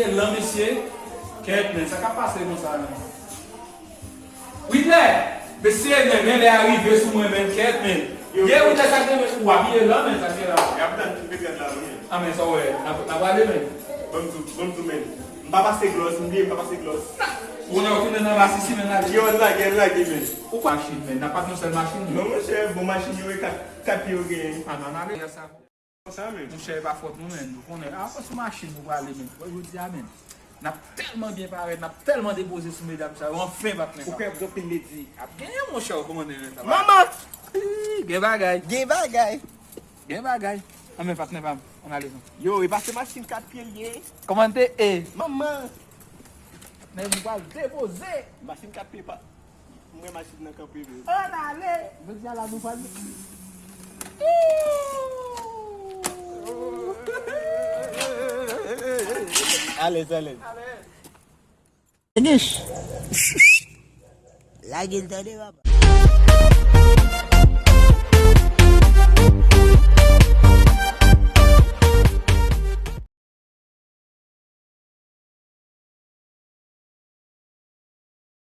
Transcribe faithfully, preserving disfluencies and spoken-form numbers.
Lan, mesye. Kèt, men, sa k ap pase konsa, men? Widlè! Mesye, men, men lè a rive sou mwen, men, kèt, men. Ye, Widlè, sa k gen, men, w ap ye lan, men, sa k gen la. Y ap tann pou petrèt la, wi. A, men, sa w wè, n ap, n ap ale, men. Ban m di w, ban m di w, men. M pa pase glòs, m bliye m pa pase glòs. Ou konnen w tounen nan masisi, men, ale. Yo, lage, lage, men. Ou pa machin, men, n ap pa t yon sèl machin, non, monchè, bon machin yo, e kat, kat pye yo genyen. A, non, n ale. Sa. Sa menm. Monchè, e pa fòt nou, menn. Ou konnen, a, fòs machin nou prale, menn. Wè, jodi a, menn. N ap tèlman byen parèt, n ap tèlman depoze sou medam sa yo. Anfen, patnè. Ou kwè ap gen anpil ledi? Ap genyen, monchè, ou konnen, menn. Manman! Ih, gen bagay. Gen bagay. Gen bagay. Anben, patnè pa m, ann ale, non. Yo, e pa se machin kat pye l ye? Kòman te e? Manman! Patnè, nou pral depoze. Machin kat pye pa. Mwen machin nan kanpe vre. Ann ale! Jodi a la nou pral. Alèz, alèz. Lage l tande, papa.